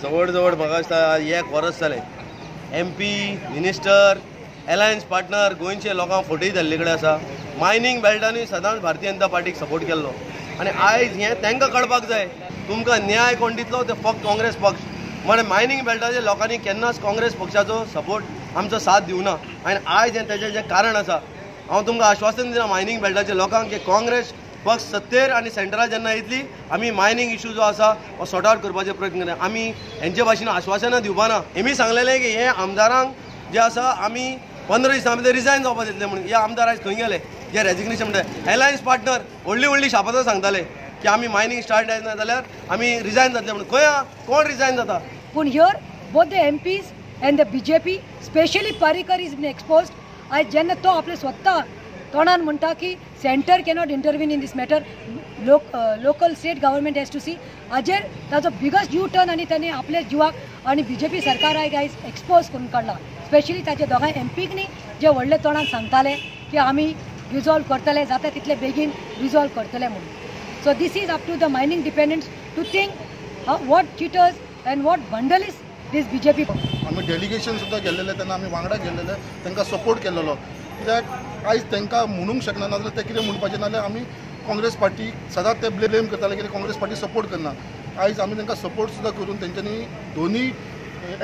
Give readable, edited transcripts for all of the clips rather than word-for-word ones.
जवळ जवळ म्हाका दिसता एक वरस जालें MP, minister, alliance partner गोंयचे लोकांक फटय जाल्ले कडेन आसा. मायनींग बेल्टांनी सदांच भारतीय जनता पार्टीक सपोर्ट केल्लो आनी आयज हें तांकां कळपाक जाय, तुमकां न्याय कोण दितलो ते फक्त काँग्रेस पक्ष. म्हणजे मायनींग बेल्टाचे लोकांनी केन्नाच काँग्रेस पक्षाचो सपोर्ट आमचो साथ दिवना आनी आयज हें तेजें जें कारण आसा. हांव तुमकां आश्वासन दिना मायनींग बेल्टाचे लोकांक की काँग्रेस पक्ष सत्तेर आनी सेंट्रला जेन्ना येतली आमी मायनींग इशू जो आसा हो सॉर्ट आवट करपाचे प्रयत्न करता. आमी हेंचे भाशेन आश्वासनां दिवपा ना. हेमी सांगलेलें की हे आमदारांक जे आसा आमी 15 दिसां भितर रिजायन जावपाक दितले म्हणून. हे आमदार आयज खंय गेले जे रेजिग्नेशन म्हणटा? एलायन्स पार्टनर व्हडली व्हडली शापतां सांगताले की आमी मायनींग स्टार्ट जायना जाल्यार आमी रिजायन जातले म्हणून. खंय कोण रिजायन जाता? पूण here both the MPs and the BJP, specially Parrikar is been exposed. आयज जेन्ना तो आपले स्वता तोंडान म्हणटा की centre cannot intervene in this matter, local state government has to see, हाजेर ताजो बिगस्ट यू टर्न आनी ताणें आपल्या जिवाक आनी बीजेपी सरकाराक आयज एक्सपोज करून काडला. स्पेशली ताचे दोगांय एमपीक न्ही जे व्हडले तोंडान सांगताले की आमी रिजॉल्व करतले, जाता तितले बेगीन रिजॉल्व करतले म्हणून. So this is up to the mining dependents to think what cheaters and what bundle is this BJP. आमी डेलिगेशन सुद्दां गेल्लेले तेन्ना आमी वांगडा गेल्लेले, तांकां सपोर्ट केलेलो. कित्याक आयज तांकां म्हणूंक शकना, नाजाल्यार ते कितें म्हणपाचें, नाजाल्यार आमी काँग्रेस पार्टी सदांच ते ब्लेम करताले की काँग्रेस पार्टी सपोर्ट करना. आयज आमी तांकां सपोर्ट सुद्दां करून तेंच्यांनी दोनी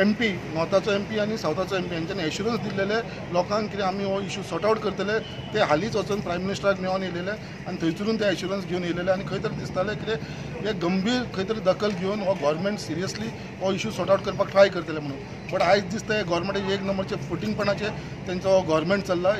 एमपी, नॉर्थाचो एमपी आनी सावथाचो एमपी हेंच्यांनी एश्युरन्स दिल्लेले लोकांक कितें आमी हो इशू सॉर्ट आवट करतले. ते हालींच वचून प्रायम मिनिस्टराक मेळोन येयलेले आनी थंयसरून ते एश्युरन्स घेवन येयलेले आनी खंय तरी दिसतालें कितें हे गंभीर खंय तरी दखल घेवन हो गव्हर्मेंट सिरियसली हो इशू सॉर्ट आवट करपाक ट्राय करतले म्हणून. बट आयज दिसता हे गव्हर्मेंटाचे एक नंबरचे फटींगपणाचे तेंचो हो गव्हर्मेंट चल्ला.